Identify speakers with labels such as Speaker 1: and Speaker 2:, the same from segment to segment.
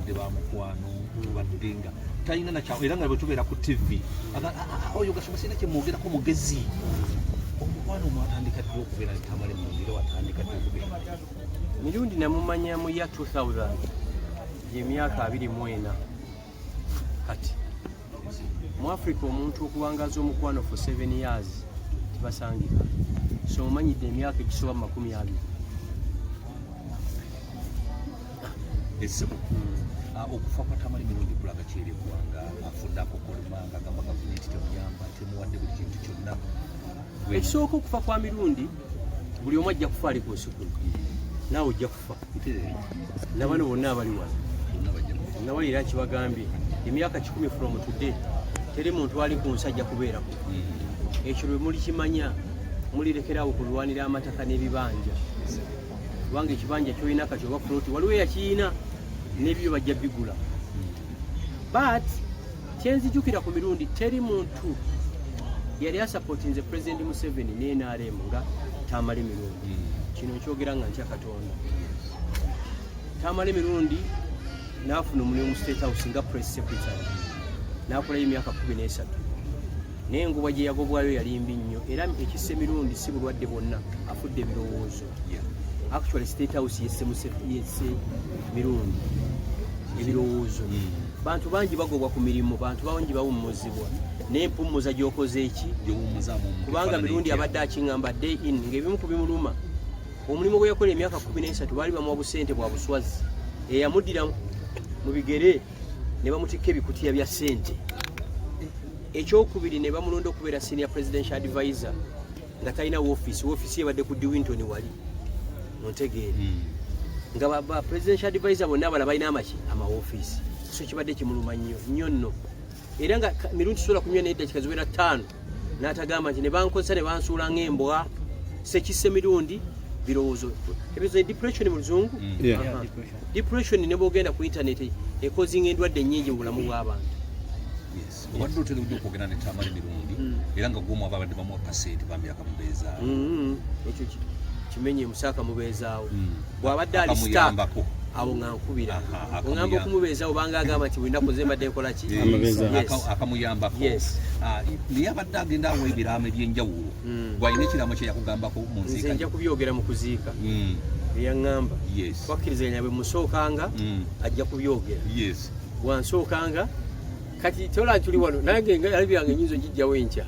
Speaker 1: Mubadde ba mukwano, tubadde nga talina nakya, era nga bwe tubeera ku TV ah, ah, oyo Gashumba sirina kyemwogerako mugezi. Omukwano mwatandika ddi okubeera ne Tamale Mirundi, era watandika ddi okubeera?
Speaker 2: Mirundi namumanya mu ya 2000, gyemyaka 24 kati. Mu Africa omuntu okuwangaza omukwano for 7 years tibasangika, so omanyidde emyaka egisoba mu 20.
Speaker 1: Essebo, okufa kwa Tamale Mirundi kulaga kyeri eggwanga? Afudde akokolima nga agamba gavumenti temuyamba, temuwadde buli kintu kyonna.
Speaker 2: Ekisooka, okufa kwa Mirundi, buli omu ajja kufa ali ku nsi kuno. Naawe ojja kufa, nabano bonna abali wano.
Speaker 1: Bonna bajja kufa.
Speaker 2: Nawali era kibagambye, emyaka 100 from today teri muntu ali ku nsi ajja kubeerako. Ekyo lwe mulikimanya, mulirekerawo kulwanira amataka n'ebibanja, kubanga ekibanja kyolina kati oba ploti, waliwo eyakiyina n'ebyo bajja bigula. But kyenzijukira ku Mirundi, teri muntu yali asupportinze President Museveni ne NRM nga Tamale Mirundi. Kino nkyogera nga ntya Katonda. Tamale Mirundi n'afuna omulimu mu State House nga press secretary, n'akolayo emyaka 13, naye engoba gye yagobwayo yali mbi nnyo. Era ekissa Emirundi si bulwadde bwonna, afudde ebirowoozo. Actually, State House yesse yesse Mirundi ebirowoozo. Bantu bangi bagobwa ku mirimu, bantu bangi bawummuzibwa, naye empummuza gy'okoze eki?
Speaker 1: Gyowummuzaamu omuntu
Speaker 2: Kubanga
Speaker 1: efaanana
Speaker 2: Mirundi
Speaker 1: etya?
Speaker 2: abadde akiŋŋamba day in ng'ebimu ku bimuluma, omulimu gwe yakola emyaka 13 baali bamuwa busente bwa buswazi, eyamuddira mu bigere ne bamutikka ebikutiya bya ssente. Ekyokubiri, ne bamulonda okubeera senior presidential advisor nga talina woofiisi. Woofiisi yebadde ku Dewinton wali muntegeere, nga ba presidential advisor bonna abala balina amaki, amawofiisi. So kibadde kimuluma nnyo nnyo nno, era nga Mirundi tusobola kunywa naye eddakiika ziwera 5 n'atagamba nti ne bankozesa ne bansuula ng'embwa. Sekisse Mirundi birowoozo ebyo, depression mu Luzungu.
Speaker 3: Yeah.
Speaker 2: Aha. Depression ne bwogenda ku internet ecausinga endwadde nnyingi mu bulamu bw'abantu.
Speaker 1: Yes. Obadde otera ojja okwogera ne Tamale Mirundi, era nga gwomu ababadde bamuwa kasente bambi akamubeezaawo.
Speaker 2: Ekyo kimenye musaaka mubeezaawo. Bw'abadde ali stuck
Speaker 1: Akamuyambako.
Speaker 2: awo nga nkubira,
Speaker 1: Aha,
Speaker 2: oŋŋamba
Speaker 1: akamuyamba.
Speaker 2: okumubeezaawo, banga agamba nti buli nnaku nze mbadde nkola ki?
Speaker 3: Amubeezaawo.
Speaker 2: Yes.
Speaker 1: Akamuyambako.
Speaker 2: Yes.
Speaker 1: Ah, naye abadde agenda awa ebiraamo ebyenjawulo. Gwalina ekiraamo kye yakugambako mu
Speaker 2: Nze
Speaker 1: nziika?
Speaker 2: nja kubyogera mu kuziika eyaŋŋamba. Twakkiriziganya bwe musookanga ajja kubyogera. Bwansookanga kati tola tuli wano nange nga ali byange nyinza ogijjawo enkya.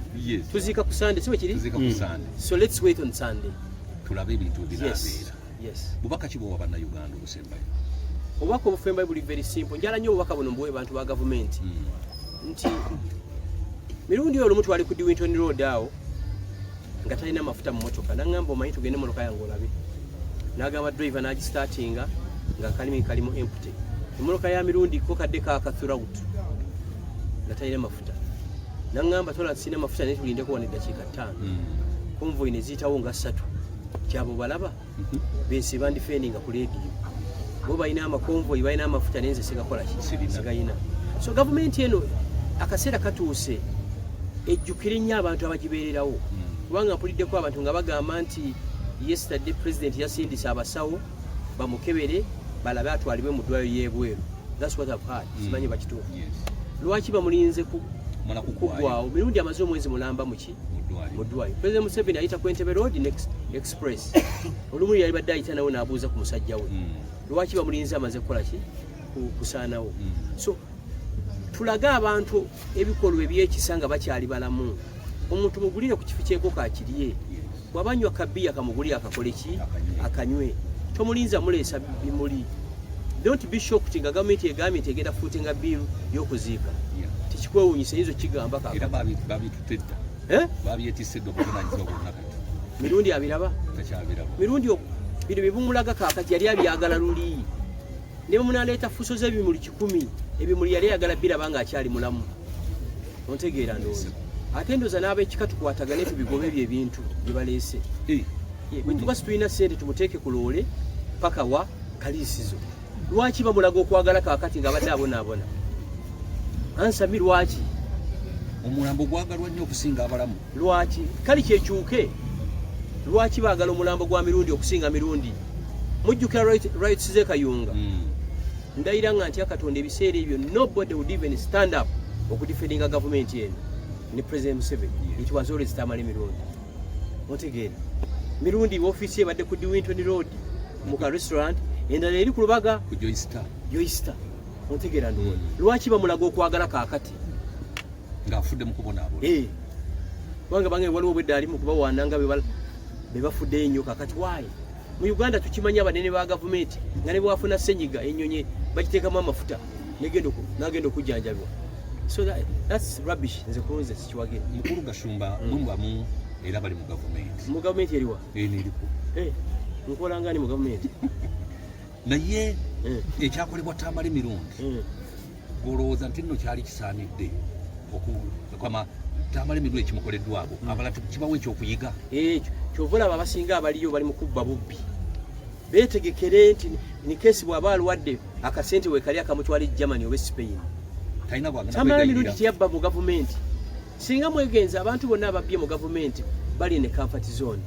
Speaker 2: Tuziika ku Sunday, si bwe kiri?
Speaker 1: Tuziika ku Sunday.
Speaker 2: So let's wait on Sunday.
Speaker 1: Tulabe ebintu ebinaabeera.
Speaker 2: Yes.
Speaker 1: Bubaka ki bwowa Bannayuganda obusembayo?
Speaker 2: Obubaka obufembayo buli very simple. Njala nnyo obubaka buno mbuwe bantu ba gavumenti nti Mirundi oyo olumu twali ku Dewinton Road awo nga talina mafuta mu motoka, naŋŋamba, "Omanyi, tugende motoka yange olabe." N'agamba driver n'agistartinga nga kalimi kalimu empty. Emmotoka ya Mirundi ko kadde kaaka throughout nga talina mafuta. Naŋŋamba, "Tola sina mafuta, naye tulindeko wano eddakiika 5." Convoy ne ziyitawo nga ssatu kyabo balaba bensi bandifendinga ku leediyo, bo balina amaconvoy, balina amafuta, naye nze sigakola ki?
Speaker 1: Sirina.
Speaker 2: Sigayina. So gavumenti eno akaseera katuuse ejjukire nnyo abantu abagibeererawo, kubanga mpuliddeko abantu nga bagamba nti yesterday President yasindise abasawo bamukebere balabe atwalibwe mu ddwaliro y'ebweru. That's what I've heard. Simanyi bakituufu. Lwaki bamulinze ku
Speaker 1: Mala kuggwayo.
Speaker 2: Kuggwawo. Mirundi amaze omwezi mulamba muki?
Speaker 1: Mu ddwaliro.
Speaker 2: Mu ddwaliro. President Museveni ayita ku Entebbe Road next express, olumu yali badde ayita nawo n'abuuza ku musajja we. Lwaki bamulinze amaze kukola ki? Kusaanawo. So tulage abantu ebikolwa ebyekisa nga bakyali balamu. Omuntu mugulire ku kifo kyenkoko akirye. Bw'aba anywa kabiya, kamugulire akakole ki?
Speaker 1: Akanywe.
Speaker 2: Akanywe. Tomulinza muleesa bimuli. Don't be shocked nga gavumenti egambye nti egenda footinga bill y'okuziika. Tekikwewuunyisa, eyinza okukigamba
Speaker 1: Era
Speaker 2: kaakati.
Speaker 1: Babitutte dda.
Speaker 2: Eh?
Speaker 1: Babyetisse dda obuvunanyizibwa bwonna kati.
Speaker 2: Mirundi abiraba.
Speaker 1: Takyabiraba.
Speaker 2: Mirundi bino bye bumulaga kaakati yali abyagala luli. Ne bwe munaleeta fuso z'ebimuli 100, ebimuli yali ayagala biraba ng'akyali mulamu. Ontegeera ndowooza? Ate ndowooza n'ab'ekika tukwatagane tubigobe ebyo ebintu bye baleese. Ye, bwe tuba situlina ssente, tumuteeke ku loole paka wa Kaliisizo. Lwaki bamulaga okwagala kaakati ng'abadde abonaabona? Ansami, lwaki?
Speaker 1: Omulambo gwagalwa nnyo okusinga abalamu.
Speaker 2: Lwaki kali kyekyuke? Lwaki baagala omulambo gwa Mirundi okusinga Mirundi? Mujjukira riots z'e Kayunga? Ndayira nga ntya Katonda, ebiseera ebyo nobody would even stand up okudefendinga gavumenti eno ne President Museveni. It was always Tamale Mirundi. Otegeera? Mirundi ofiisi ebadde ku Winton Road mu ka restaurant, endala eri ku Lubaga.
Speaker 1: Ku Joystar.
Speaker 2: Joystar. Otegeera? Ndowooza lwaki bamulaga okwagala kaakati
Speaker 1: ng'afudde mu kubonaabona?
Speaker 2: Eh. Kubanga bange waliwo obwedda ali mu kubawaana nga be bafuddeyo ennyo kakati. Waayi mu Uganda tukimanyi abanene ba gavumenti nga ne bwafuna senyiga, ennyonyi bagiteekamu amafuta n'agenda okujjanjabibwa. So that's rubbish. Nze kunze sikiwagira.
Speaker 1: Mukulu Gashumba, mwe bamu era bali mu gavumenti.
Speaker 2: Mu gavumenti eriwa?
Speaker 1: Eno eriko.
Speaker 2: Eh, nkola nga ni mu gavumenti?
Speaker 1: Naye ekyakolebwa Tamale Mirundi, golowooza nti nno kyali kisaanidde kwama Tamale Mirundi ekimukoleddwako, abalala kibawo ekyokuyiga?
Speaker 2: Ekyo kyova olaba abasinga abaliyo bali mu kubba bubbi. Beetegekere nti nikesi bw'aba alwadde, akasente wekali akamutwala e Germany oba e Spain.
Speaker 1: Talina bwagenda
Speaker 2: Tamale Mirundi
Speaker 1: kwegayirira.
Speaker 2: teyabba mu gavumenti. Singa mwegenza, abantu bonna ababbye mu gavumenti bali ne comfort zone.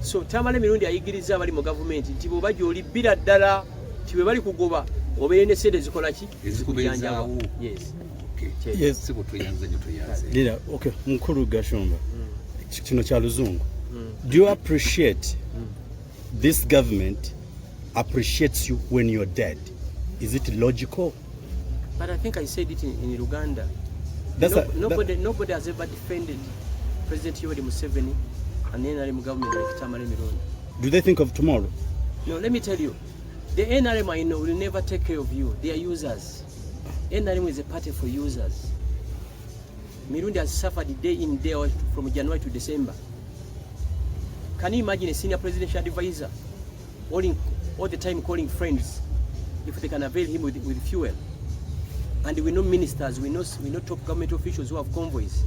Speaker 2: So Tamale Mirundi ayigiriza abali mu gavumenti nti bw'oba gy'oli bbira ddala, ti bwe bali kugoba obeere ne sente zikola ki?
Speaker 1: Ezikubeezaawo.
Speaker 2: Yes.
Speaker 1: Okay.
Speaker 3: Yes.
Speaker 1: Sebo, tweyanze nnyo, tweyanze.
Speaker 3: Lira, okay, Mukulu Gashumba. Kino kya luzungu. Do you appreciate this government appreciates you when you're dead? Is it logical?
Speaker 2: But I think I said it in Uganda.
Speaker 3: That's
Speaker 2: No, nobody has ever defended President Yoweri Museveni and the NRM government like Tamale Mirundi.
Speaker 3: Do they think of tomorrow?
Speaker 2: No, let me tell you, the NRM I know will never take care of you. They are users. NRM is a party for users. Mirundi has suffered day in, day out from January to December. Can you imagine a senior presidential advisor all the time calling friends if they can avail him with fuel? And we know ministers, we know top government officials who have convoys.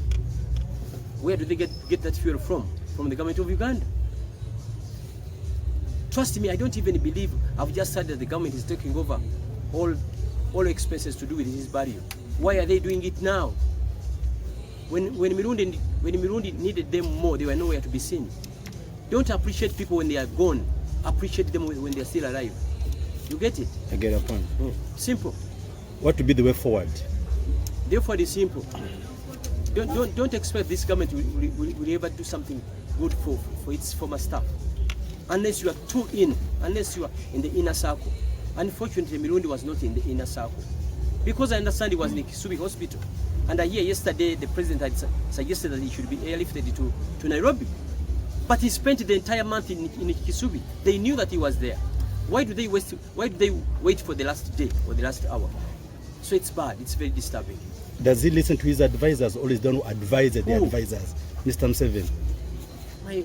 Speaker 2: Where do they get that fuel from? From the government of Uganda. Trust me, I don't even believe. I've just said that the government is taking over all expenses to do with his burial. Why are they doing it now? When Mirundi needed them more, they were nowhere to be seen. Don't appreciate people when they are gone. Appreciate them when they are still alive. You get it?
Speaker 3: I get a point.
Speaker 2: Simple.
Speaker 3: What would be the way forward?
Speaker 2: Therefore, it's simple. Don't expect this government will ever do something good for its former staff. Unless you are too in, unless you are in the inner circle. Unfortunately, Mirundi was not in the inner circle. Because I understand he was in the Kisubi hospital. And I hear yesterday the president had suggested that he should be airlifted to Nairobi. But he spent the entire month in Kisubi. They knew that he was there. Why do they waste, why do they wait for the last day or the last hour? So it's bad. It's very disturbing.
Speaker 3: Does he listen to his advisors or is the one who advises the
Speaker 2: Who?
Speaker 3: Advisors? Mr. Museveni.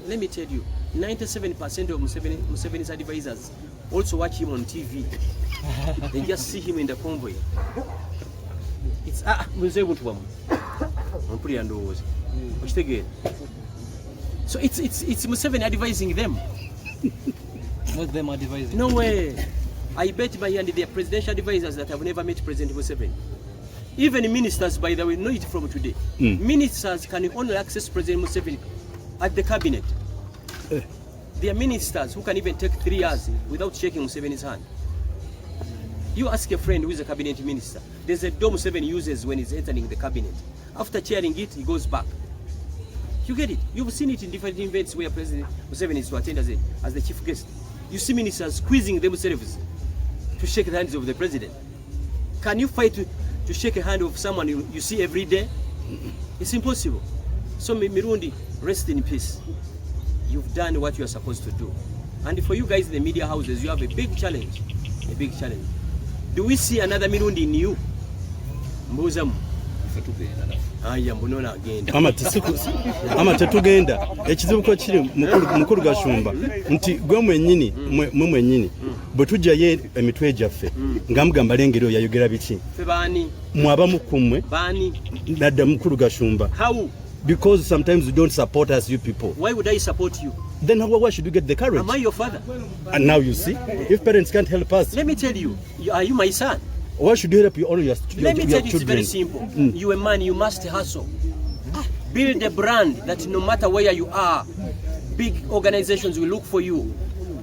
Speaker 2: Let me tell you, 97% of Museveni's advisors also watch him on TV. They just see him in the convoy. It's mzee buntu bwammwe. Mpulira ndowooza. Okitegeera? So it's Museveni advising them.
Speaker 4: Not them advising.
Speaker 2: No way. I bet my hand their presidential advisors that have never met President Museveni. Even ministers, by the way, know it from today. Ministers can only access President Museveni at the cabinet. There are ministers who can even take 3 years without shaking Museveni's hand. You ask a friend who is a cabinet minister. There's a door Museveni uses when he's entering the cabinet. After chairing it, he goes back. You get it? You've seen it in different events where President Museveni is to attend as the chief guest. You see ministers squeezing themselves to shake the hands of the president. Can you fight to shake a hand of someone you see every day? It's impossible. So Mirundi, rest in peace. You've done what you are supposed to do. And for you guys in the media houses, you have a big challenge. A big challenge. Do we see another Mirundi in you? Mbuuzamu.
Speaker 1: Ffe tugenda naffe.
Speaker 2: Aya, mbunoona agenda.
Speaker 3: Ama tetugenda. Ekizibu ko kiri, mukulu Gashumba, nti gwe mwennyini, mwe mwennyini bwe tujjayo emitwe gyaffe nga mugamba lengeri oyo yayogera biki.
Speaker 2: Ffe baani?
Speaker 3: Mwabamu ku mmwe.
Speaker 2: Baani?
Speaker 3: Nadda, mukulu Gashumba.
Speaker 2: How?
Speaker 3: Because sometimes you don't support us, you people.
Speaker 2: Why would I support you?
Speaker 3: Then why should you get the courage?
Speaker 2: Am I your father?
Speaker 3: And now you see, if parents can't help us,
Speaker 2: Let me tell you, are you my son?
Speaker 3: Why should you help your own your,
Speaker 2: Let me
Speaker 3: your
Speaker 2: tell you, it's very
Speaker 3: children?
Speaker 2: Simple. You a man, you must hustle. Build a brand that no matter where you are, big organizations will look for you.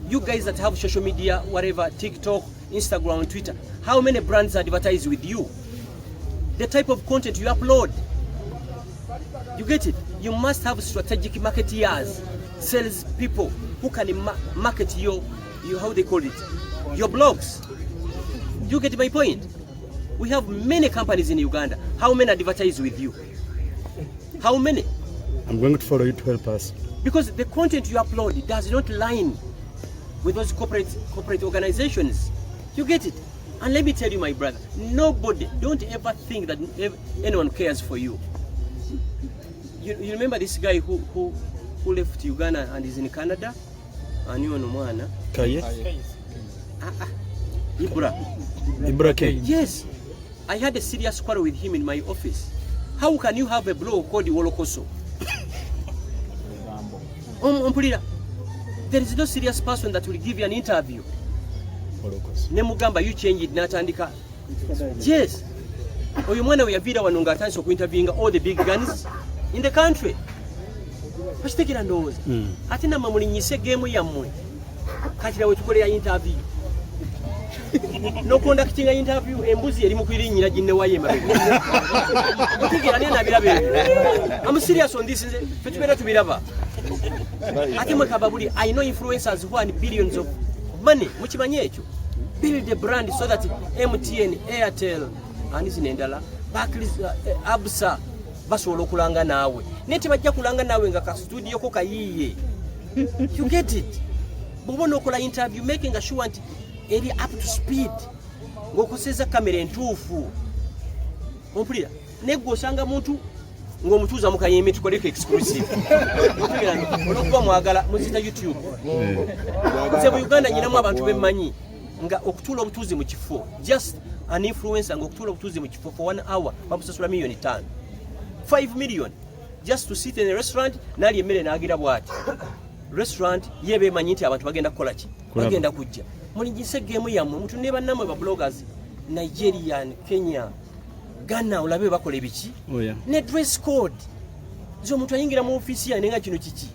Speaker 2: You guys that have social media, whatever, TikTok, Instagram and Twitter. How many brands advertise with you? The type of content you upload. You get it? You must have strategic marketeers, sales people who can market your, how they call it, your blogs. You get my point? We have many companies in Uganda. How many advertise with you? How many?
Speaker 3: I'm going to follow you to help us.
Speaker 2: Because the content you upload does not line with those corporate organizations. You get it? And let me tell you, my brother, nobody, don't ever think that anyone cares for you. You remember this guy who left Uganda and is in Canada? Ani ono mwana?
Speaker 3: Kaye?
Speaker 2: Ibra.
Speaker 3: Ibra K.
Speaker 2: Yes. I had a serious quarrel with him in my office. How can you have a blog called Wolokoso? Ompulira. There is no serious person that will give you an interview. Ne mugamba, "You change it," n'atandika. Yes. Oyo mwana we yaviira wano ng'atandise okuinterviewinga all the big guns in the country. Okitegera ndowooza? Ate nammwe mulinnyise game yammwe. Kati nawe tukolera interview. Noconductinga interview, embuzi eri mu kulinnyira ginne wayo emabega. Otegeera naye nabiraba ebyo. I'm serious on this. Nze ffe tubeera tubiraba. Ate mwe kababuli, I know influencers who earn billions of money. Mukimanyi ekyo? Build a brand so that MTN, Airtel, ani zino endala, Barclays, Absa basobola okulanga naawe, naye tebajja kulanga naawe nga ka studio ko kayiiye. You get it? Bw'oba onookola interview, making sure nti eri up to speed, ng'okozesa kamera entuufu. Ompulira? Naye gwe osanga muntu ng'omutuuza mu kayembe, tukoleko exclusive. Otegeera? Olwokuba mwagala muzita YouTube. Nze mu Uganda nyinamu abantu bemmanyi nga okutuula obutuuzi mu kifo, just an influencer, nga okutuula obutuuzi mu kifo for one hour bamusasula miliyoni 5, 5 million, just to sit in a restaurant n'alya emmere n'agira bw'ati. Restaurant ye bemanyi nti abantu bagenda kukola ki?
Speaker 3: Kulaba.
Speaker 2: Bagenda kujja. Mulinyise game yammwe, mutunde bannammwe ba bloggers, Nigerian, Kenya, Ghana, olabe bakola ebiki.
Speaker 3: Oh, yeah.
Speaker 2: Ne dress code. Nze omuntu ayingira mu ofiisi yange nga kino kiki?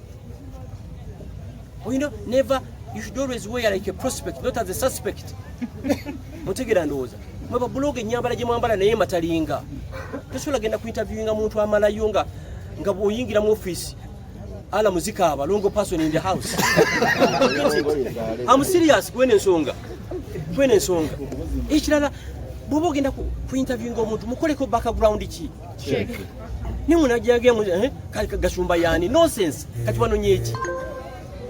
Speaker 2: Never, you should always wear like a prospect, not as a suspect. Mutegeera ndowooza? Mwe ba blogger, ennyambala gye mwambala naye matalinga. Tosobola genda ku interviewinga muntu amalayo nga bw'oyingira mu ofiisi ala muzikaaba, wrong person in the house. I'm serious kwene ensonga, kwene ensonga. Ekirala, bw'oba ogenda ku interviewinga omuntu, mukoleko background ki nimunajjage Gashumba yani nonsense. Kati wanonye eki?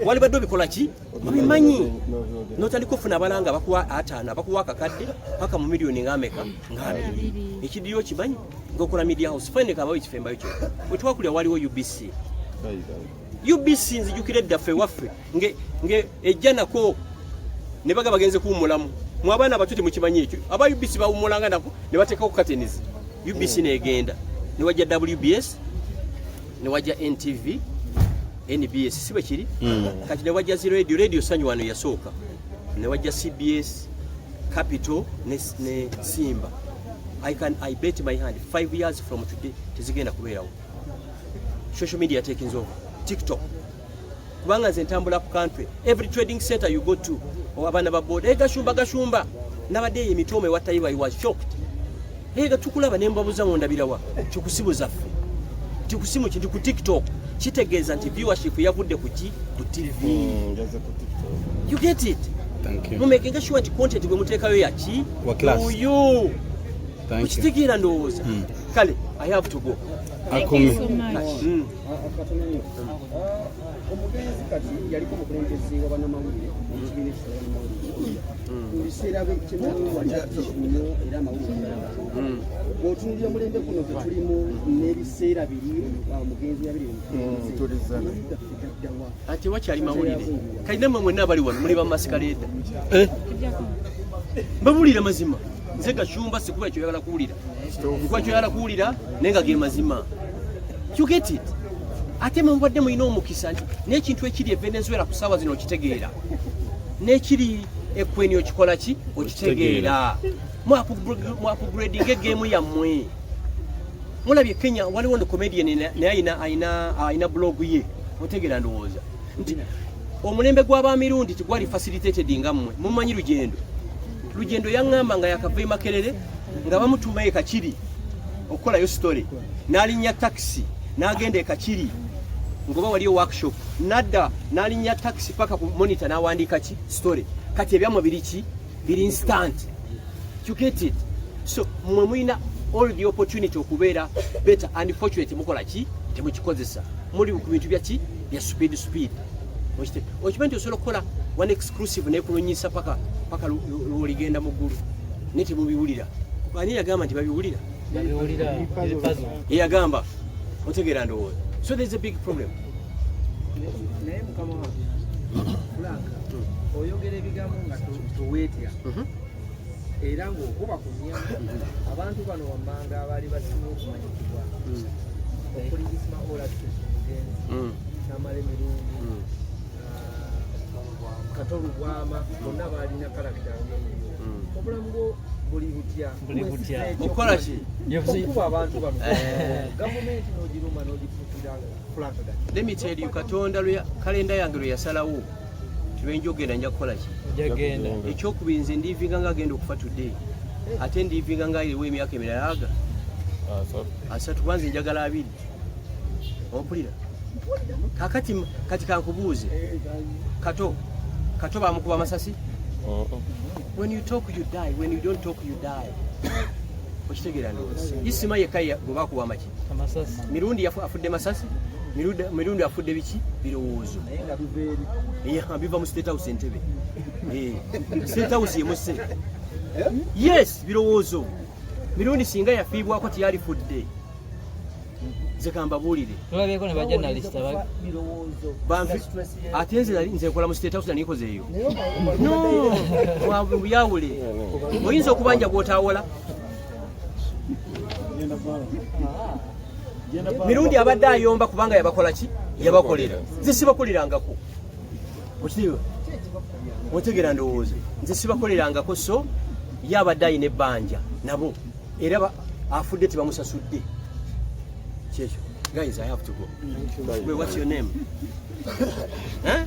Speaker 2: Walibadde obikola ki? Obimanyi notandika ofuna abalanga bakuwa 50, abakuwa akakadde, paka mu miliyoni ngameka? Nga 20. Ekidiriyo kimanyi ngaokola media house fine. Kabawo ekifembayo kyo bwe twakulira waliwo UBC. UBC nzijukira edda ffe waffe nge ejja nako ne baga bagenze kuwummulamu. Mwe abaana abato temukimanyi ekyo. Aba UBC bawummulanga nako ne bateekako curtains. UBC negenda, ne wajja WBS, ne wajja NTV, NBS, si bwe kiri? Kati ne wajja zi radio, Radio Sanyu wano yasooka, ne wajja CBS, Capital ne Simba. I bet my hand, 5 years from today tezigenda kubeerawo. Social media taking over, TikTok. Kubanga nze ntambula ku country, every trading center you go to, abaana ba boda, "Hey, Gashumba, Gashumba." Nabadde eyo emitooma ewa Tayiba, I was shocked. "Hey, tukulaba." Ne mbabuza, "Ngondabirawa?" "Kikusimu zaffe." Tikusimu kinti ku TikTok. Kitegeeza nti viewership yavudde ku ki? Ku TV. You get it?
Speaker 3: Thank you.
Speaker 2: Mumakinga sure nti content gwe muteekayo yaki?
Speaker 3: Wa class.
Speaker 2: Oyo.
Speaker 3: Thank you.
Speaker 2: Okitegeera ndowooza? Kale, I have to go.
Speaker 5: Thank
Speaker 3: Akumi.
Speaker 5: you so much.
Speaker 6: Katono nnyo. Omugenzi kati yaliko omukulembeze wa bannamawulire mu kibiina ekitala bannamawulire. Mu biseera kyemanyi wali active nnyo era amawulire galaba. Bw'otunuulira omulembe guno gwe tulimu n'ebiseera biri omugenzi yabiri omukulembeze, amawulire gaffe gaddawa?
Speaker 2: Ate wakyali mawulire? Kalina mmwe mwenna abali wano muli bamasquerader.
Speaker 3: Eh,
Speaker 2: Mbabuulira mazima. Nze Gashumba sikuba kyoyagala kuwulira, nkuba kyoyagala kuwulira, naye nga ge mazima. You get it? Ate mwe mubadde mulina omukisa nti n'ekintu ekiri e Venezuela ku saawa zino okitegeera, n'ekiri ekweni okikola ki? Okitegeera. Mwupgradinga egame yammwe. Mulabye Kenya waliwo no comedian naye ayina blog ye. Otegeera ndowooza nti omulembe gw'abamirundi tegwali facilitated nga mmwe mumanyi lugendo. Lugendo yaŋŋamba nga yakava e Makerere nga bamutuuma e Kakiri okukolayo story, n'alinnya takisi n'agenda e Kakiri ngoba waliyo workshop, nadda n'alinnya takisi paka ku Monitor n'awandiika ki story. Kati ebyammwe biri ki? Biri instant. You get it? So mmwe mulina all the opportunity okubeera better. Unfortunately mukola ki? Temukikozesa. Muli ku bintu bya ki? Bya speed speed. Okimanyi nti osobola okukola one exclusive nekulunyisa paka paka lwoligenda mu ggulu, naye temubiwulira. Ani yagamba nti babiwulira? Yeyagamba. Otegeera ndowooza? So there's a big problem.
Speaker 5: Naye mukama wange Frank, oyogera ebigambo nga toweetya era ng'okuba ku nnyama abantu bano wammanga abaali basinga okumanyikibwa okuli Isma Olaxess omugenzi, Tamale Mirundi, Kato Lubwama, bonna baalina character ng'eyo. Obulamu bwo buli butya?
Speaker 4: Buli butya?
Speaker 2: Okukola ki?
Speaker 5: Okuba abantu bano, gavumenti n'ogiruma n'ogifuukira Frank Gati.
Speaker 2: Let me tell you, Katonda kalenda yange lwe yasalawo tibenjogenda, nja kukola ki?
Speaker 4: Jagenda.
Speaker 2: Ekyokubiri, nze ndivinga nga agenda okufa today, ate ndivinga nga eriwo emyaka emirala aga 30, kuba nze njagala 20. Ompulira? Kakati kati kankubuuze, Kato bamukuba amasasi? When you talk, you die. When you don't talk, you die. Okitegeera ndowooza? Isima yekka gwe bakuba amaki?
Speaker 4: Amasasi.
Speaker 2: Mirundi afudde masasi? Mirundi afudde biki? Birowoozo.
Speaker 5: Naye nga biva eri.
Speaker 2: Yeah, biva mu State House, Entebe. State House yemusse. Yes, birowoozo. Mirundi singa yafiibwako teyalifudde. Nze kambabuulire.
Speaker 4: Tulabyeko ne bajournalist
Speaker 5: birowoozo.
Speaker 2: Ate nze nze nkola mu State House, nanikozeeyo no byawule. Oyinza okubanja gw'otawola. Mirundi abadde ayomba kubanga yabakola ki? Yabakolera. Nze sibakolerangako. Okiriwa? Otegeera ndowooza? Nze sibakolerangako, so ye abadde ayina ebbanja nabo, era afudde tebamusasudde. Kyekyo. Guys, I have to go. Wait, what's your name? Huh?